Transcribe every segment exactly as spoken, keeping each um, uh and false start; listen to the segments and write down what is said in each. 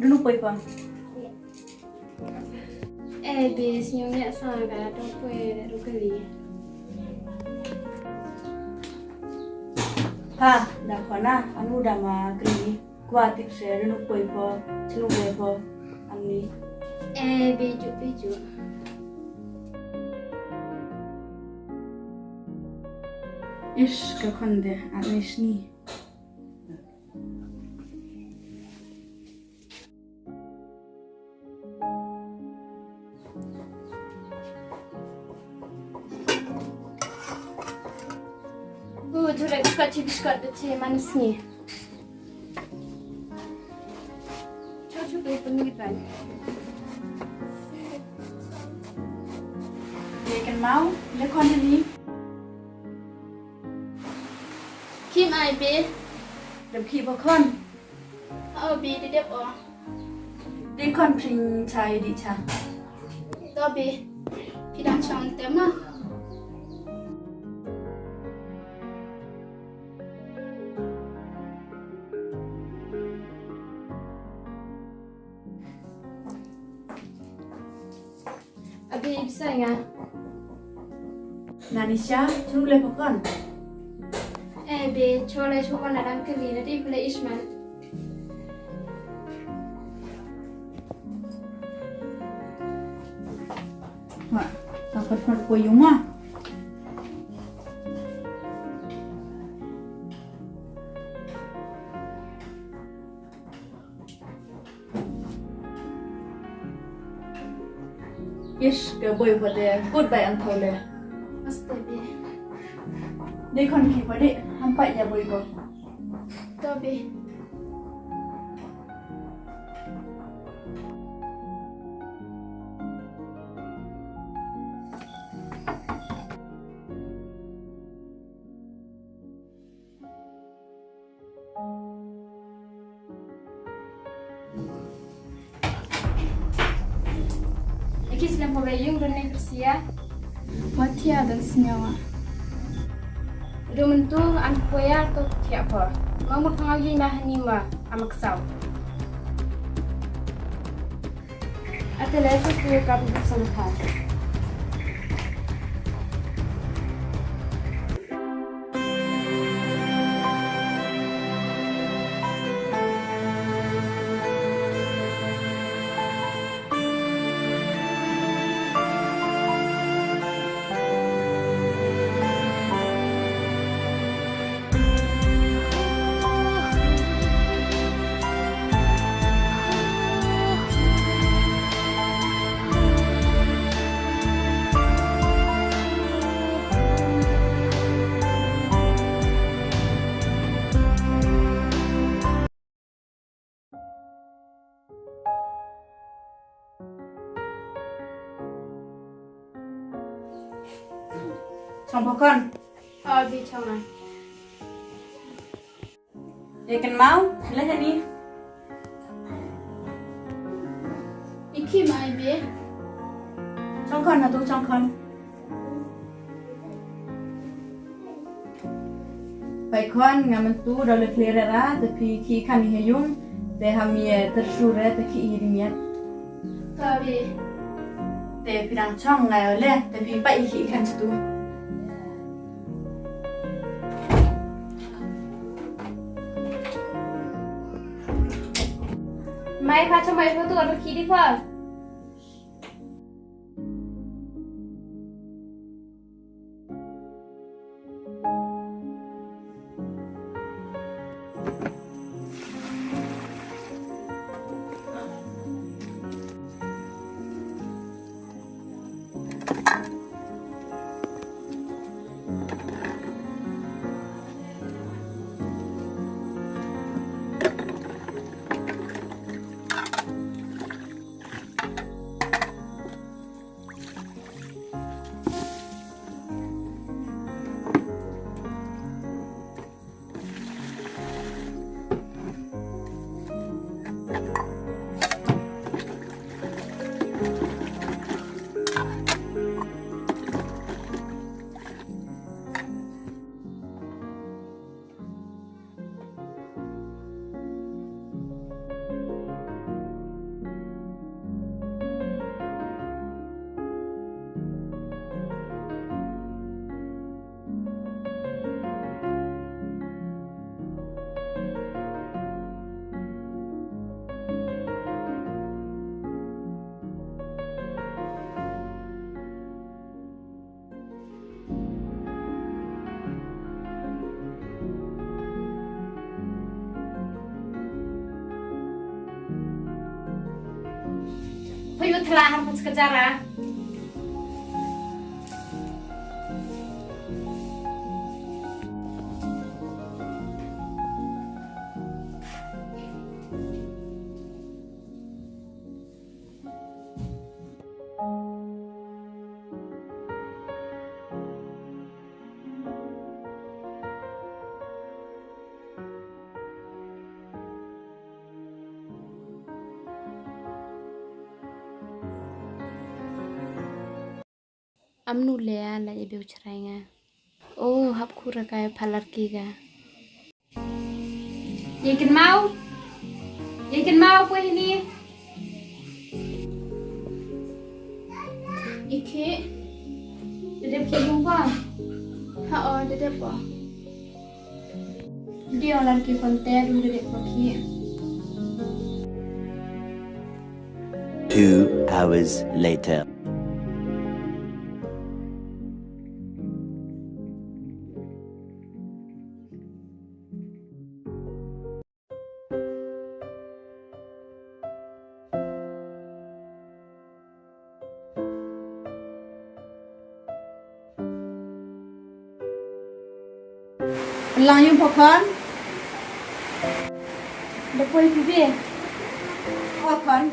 Dunu poi pa. Eh, bis, nyong ya sa ka dong poi da ru kali. Ha, da khona, anu da ma kali. Kwa tip se, dunu poi pa, chinu poi pa, ani. Eh, biju, biju. Ish, ka khon de, ani sni. Bu jure ka chi biskot de chi manis ni. Chu chu ke pun ni pan. Ye kan mau le kon ni. Kim ai be. Dep ki ba kon. Hau bi, dep dep o. Dei kon pring chai di cha. To bi, phi dang chong te ma. Abi, bisa nga. Nanisha, chunu le pokon. Eh, be, chole chokon na dang kali, na di pele Ismail. Wah, takut kot ko yuma. Ish, ka boi pade, good bye ang thole. Aste be. Dei kon ki pade, hampai ya boi ko. To be. Ekis lem ko be yung don ne kersia. Watia don senyawa. Dum tu an poya to tia po. Mamut pangagi na hani ma amaksaw. Ate le tu tu ka bu sana kha. Chong pokon. Oh, bi chong ai. Ye kan mau, le hani. Iki mai be. Chong kon na tu chong kon. Pai khon nga myntu da le phlere ra te phi ki khan hi yung te ham ye ter shu re te ki hi ding yat. Tabi. Te phi dang chong ngai ole te phi pai ki khan stu. Mai pha chong mai pha tu adu ki di pha. Phayu thla har pas ka jara. Amnu lea la ebe u chrai nga. O hap khura kai phalar ki ga. Ye kin mau? Ye kin mau poi hini? Iki. Dedep ki yung pa? Ha o dedep pa. Dia lar ki konte du dedep pa ki. Two hours later. Lang yung pokon. Da poi pipi. Pokon.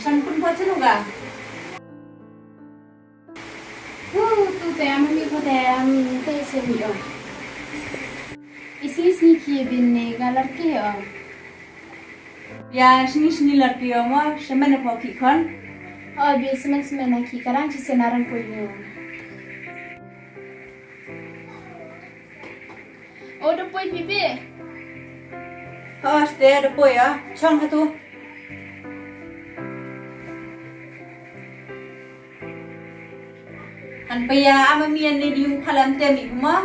San kun pochin uga. Hu tu te am mi ko te am te se mi o. Isi isi ki bin ne galar ke o. Ya sini sini lar ke o mo semen ko ki kon. O bi semen semen ki karang ci senaran ko yo. O da poi pipi. O ste da poi a chong hatu. Han paya ama mi an ne diung phalam te mi kuma.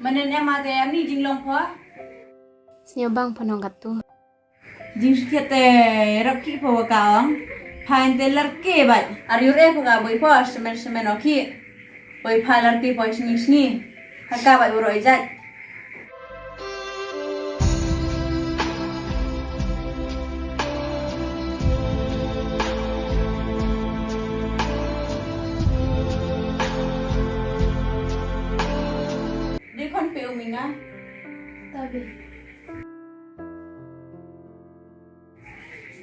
Manen ema te ami jinglong pho. Sñiaw bang pho nong katu. Jingskhiat te rap ki pho wa ka ong. Phain te lar ke bai. Ar yur e pho ka boi pho semen semen oki. Boi pha lar ke pho sngi sngi. Ha ka bai uro ijat. Dei khon pe u minga. Tabi.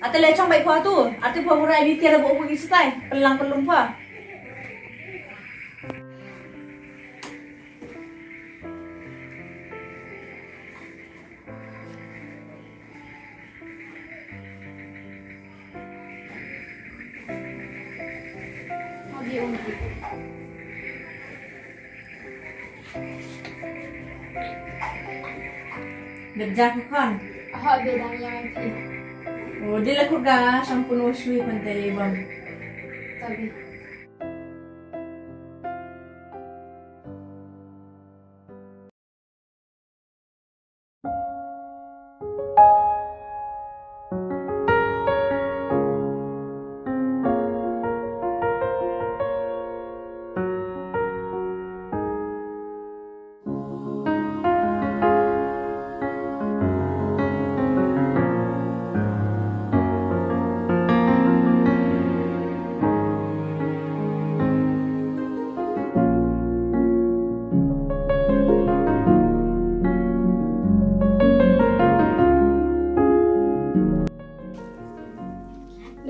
Ate le chong bai pho tu, ate pho hurai di tiada bo pho isi tai, pelang pelum pho. Dep ja ko khon. Aha, be dang yang pi. O, de la kurga sampun o shui pante bam. Tabi.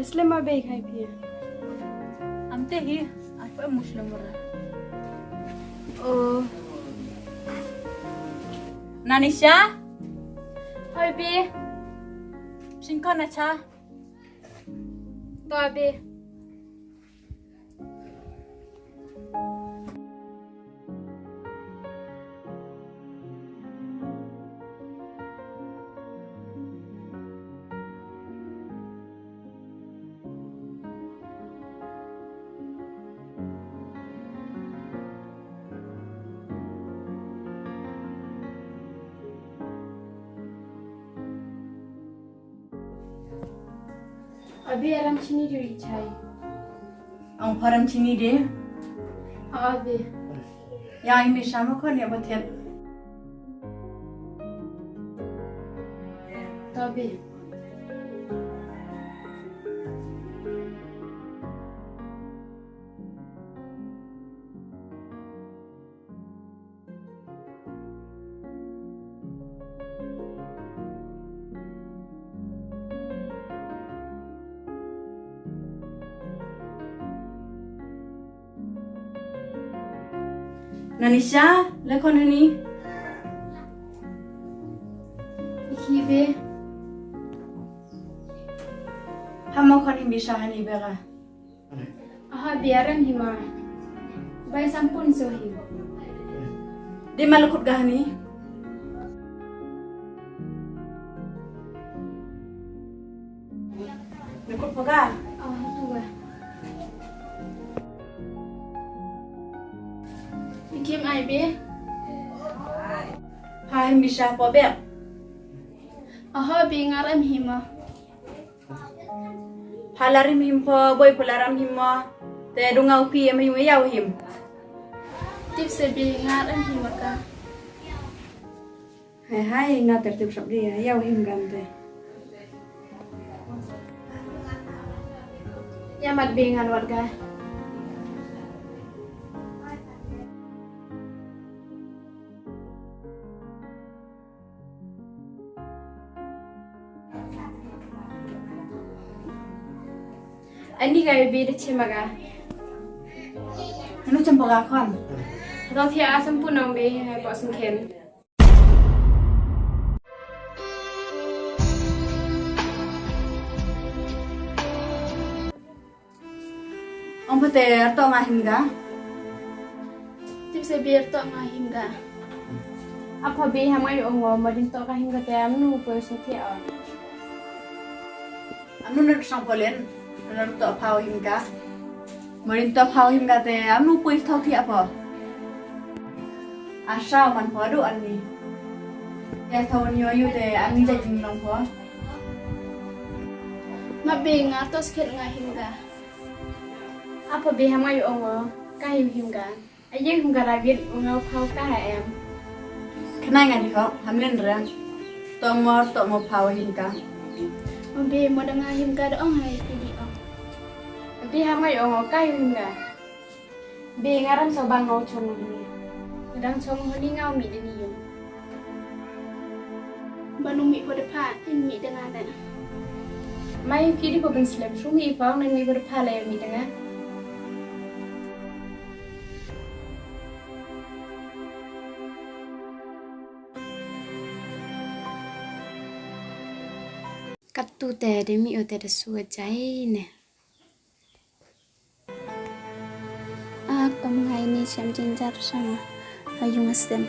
Nesle ma bei khai phi. Amte hi, ai pa muslim ra. Oh. Nanisha? Hoi bi. Singko na cha. To abi. Abi aram chini duri chai. Ang param chini de. Abi. Ïa i Misha mo khon ïa ba thied. Tabi. Nanisha, le khon hani. Iki be. Hamo khon hi Misha hani bera. Aha, biaran hima. Bai sampun so hi. Di malakut ga hani. Nakut paga. Ah, tu ga. Ikim ai be. Pha him Misha po bek. Aha, bi ngar em hima. Pha larim him po, boi pha laram him mo. Te dunga u pi em him ïa u him. Tip se bi ngar em hima ka. Hai hai nga ter tip sop di ïa u him gan te. Ïa mat bi ngan wat ga. Ani ga bi de chema ga. Anu chempa ga khon. Ro thia asam punong be hai bok sengkhen. Ong pha te arto nga him ga. Tip se bi arto nga him ga. Apa bi ham ai ong mo din to ka him ga te amnu poi so thia. Amnu na sang polen, na to pha him ga. Mo din to pha him ga te amnu poi so thia po. Asa man po du ani. Ya thon yo yu te ani ja jing long po. Ma be nga to sket nga him ga. Apa be ha ma yu ong o ka him him ga. A ye him ga ra bit ong o pha ka ha em. Khnai nga di ho ham len re. To mor to mo pha him ga. Ma be mo da nga him ga da ong ha i di ong. Be ha ma yu ong o ka him him ga. Be nga ram sa bang ngau chong ni. Dang chong ho ni ngau mi de ni yung. Ba nu mi ko de pha in mi de nga na. Mai ki di ko ben slem su mi pa na mi ko de pha le mi de nga. Kattu te de mi o te de su jai ne. Ak ym ngai ni shem jinjar shang ha yung asem.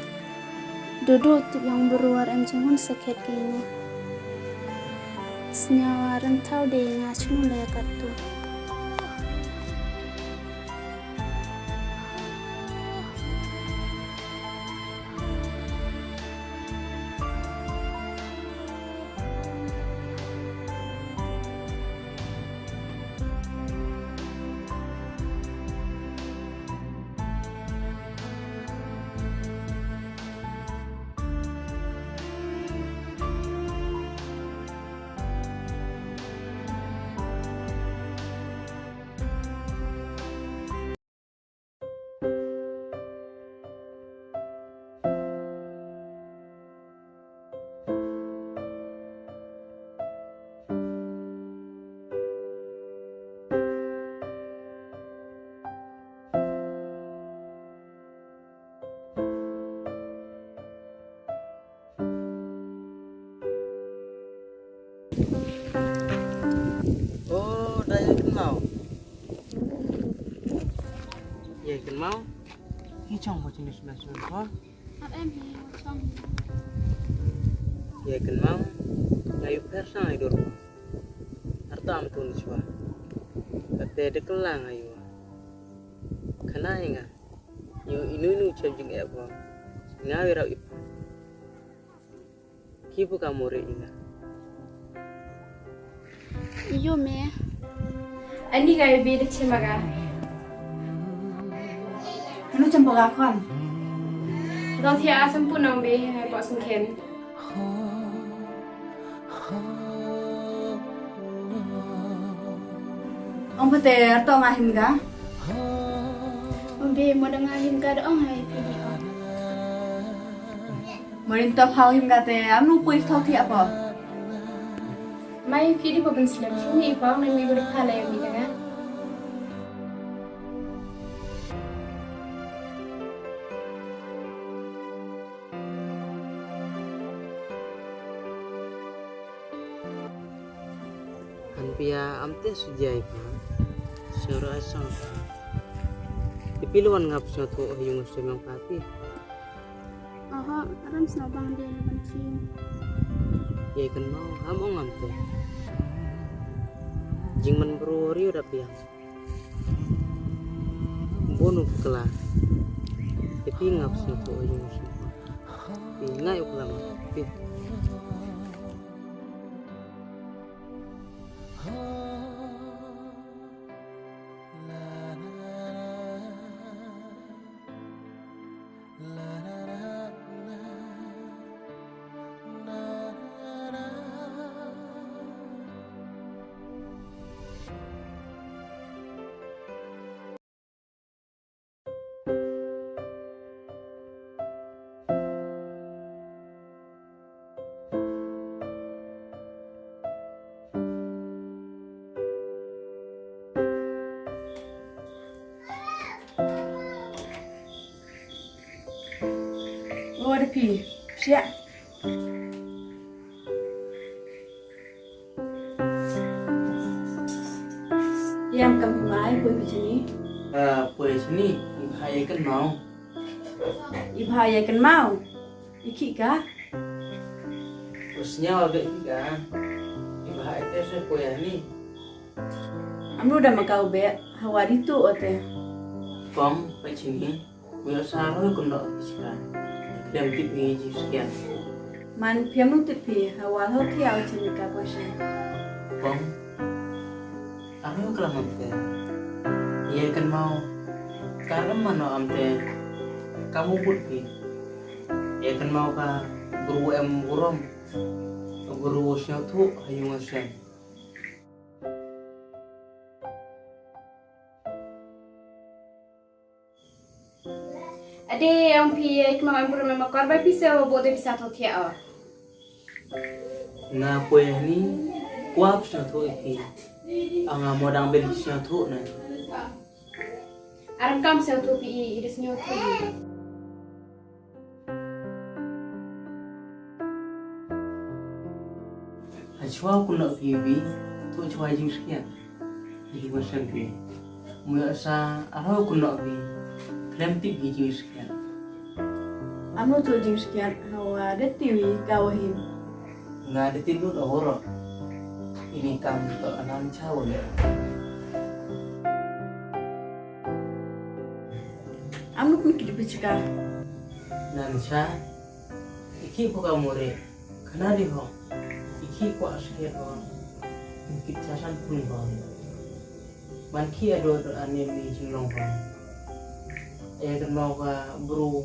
Dudu tip yang beruar em jingun sakit kini. Senyawa rentau de nga chnu le katu. Oh, da ïa kynmaw. Ïa kynmaw. Ngi chong ba chini smash smash ko. Ar em hi chong. Ïa kynmaw. Nga yu pher sang ai dur. Ar ta am tun chwa. Ka te de kylla nga yu. Khana ïa nga. Yu inu inu chem jing ep ko. Nga wi rau ip. Ki bu ka mori ina. Iyo me. Ani ga bi de chema ga. Mano cham paga khon? Dang thia asam punong be hai pok sungkhen. Ong pate arto nga him ga. Ong be mo dang nga him ga da ong hai pini ong. Marin to phau him ga te amnu pui thok thia po. Mai phi di po ben slem shu mi po nang mi guru pha le mi dang. Hanpia am te sujai pa. Sura sang. Ipi luan ngap satu ayung semang pati. Aha, aram sna bang de luan chin. Ye kan mau am ong am te. Jing man bro riu dap dia. Bonu pekla. Te pi ngap sna tu ayung sna. Pi ngai u kla ma. Pi. Ora pi, siap. Ïam kam mai poi pi chini. Ah, poi chini, hai kan mau. I bha ïa kan mau. I khih ka. Us nyaw a beh khih ka. I bha ite se poi ani. Amru da ma kau beh hawa ditu ote. Kong, poi chini. Muya sa ro kun dok iska. Dem tip ni ji sekian. Man phi amru tip phi hawa ho ki au chini ka poi sha. Kong. Aro kala mam te. Ye kan mau. Karam mano am te. Kamu put pi. Ye kan mau ka bru em burom. Bru sñiaw thu hayung asem. Ade ong phi ye kan mau em burom em akor bai pisa wa bo de pisa tho thia o. Nga poi hani kwap sñiaw thu ipi. Anga modang ben sñiaw thu na. Aram kam sñiaw thu pi i, i de sñiaw thu i. Ha chwa kun nok pi pi, thu chwa jing sñiaw. Jing ma sñiaw pi. Muya sa arho kun nok pi. Klem tip ki jing sñiaw. Amo thu jing sñiaw hawa de tiwi ka wahin. Nga de tin lut aworo. Ini kam to anam chawo le. Am nuk mi kidi pichika. Nan cha. Iki buka more. Kana di ho. Iki kwa sket ho. Iki chasan pun ho. Man ki ado do ane mi jinglong ho. Aya kan mau ka bru.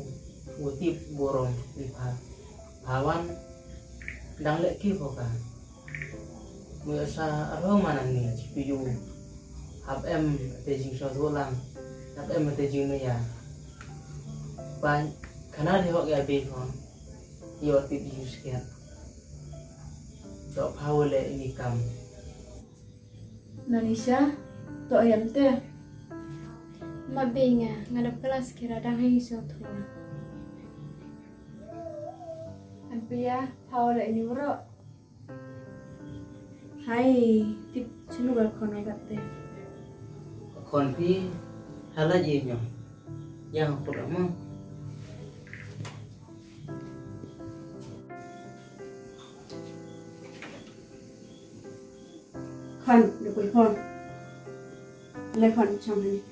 Utip borong di pha. Phawan dang leh ki ko ka. Mu sa aro manan ni chipiyu. Hap em te jing so lang. Hap em te jing maya. Pan kana di hok ya be ko. Yo tip jing sket. Dok phawa le ini kam. Nanisha, to ayam te. Ma be nga, nga dap kelas kira dang hai so thu. Anpia, phawa le ini wro. Hai, tip chinu ga kono gate. Kon pi, hala je nyo. Yang aku dah mau. Khon, de pui khon. Le khon chang ni.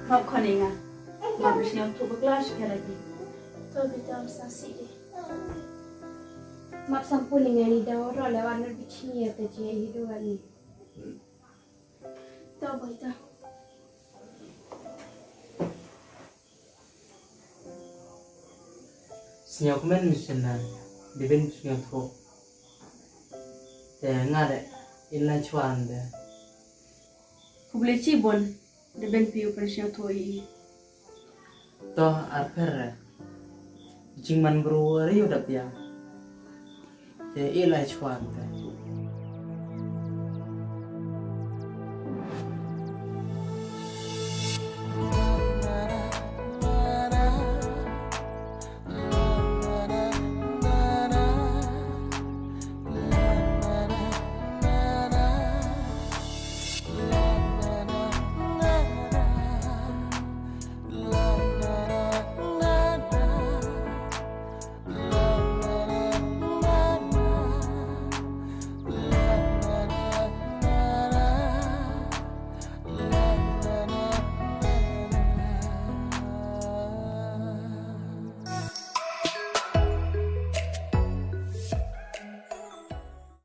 Khop khon inga. Ma bisnya tu beklas kira ki. To bi tam sa si di. Map sampun inga ni da oro lewat nur bichini ya ta je hidu ani. To boy to. Sngewkmen mission na, dei ban sngewthuh. Te nga de, in lai chwan de. Khublei chibun, dei ban phi u pynsngewthuh i. To arpher re. Jingman bru re u dap ya. Te i lai chwan te.